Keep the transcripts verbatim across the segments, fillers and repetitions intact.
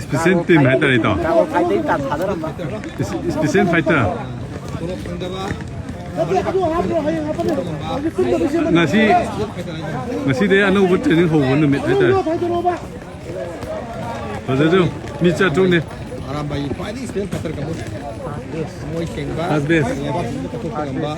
Special team ꯍꯥꯏꯇꯥꯔꯦ, ꯏꯇꯥꯎ꯫ Special fighter꯫ ꯉꯁꯤ, ꯉꯁꯤꯗꯩ ꯑꯅꯧꯕ training ꯍꯧꯕ ꯅꯨꯃꯤꯠ ꯍꯥꯏꯇꯥꯔꯦ꯫ ꯐꯖꯗ꯭ꯔꯣ? ꯃꯤ ꯆꯥꯇ꯭ꯔꯨꯛꯅꯦ꯫ ꯑꯔꯥꯝꯕꯥꯏꯒꯤ ꯈ꯭ꯋꯥꯏꯗꯒꯤ special fighter ꯀꯥꯡꯕꯨ꯫ ꯊꯃꯣꯏ ꯁꯦꯡꯕ, First base꯫ ꯂꯩꯕꯥꯛ ꯄꯨꯝꯕꯗ ꯀꯠꯊꯣꯛꯄ ꯉꯝꯕ꯫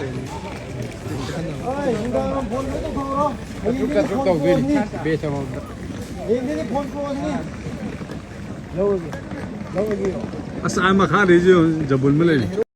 ꯑꯁ, ꯑꯥ ꯃꯈꯥꯗꯩꯁꯨ ꯖꯕꯨꯟ ꯑꯃ ꯂꯩꯔꯤ꯫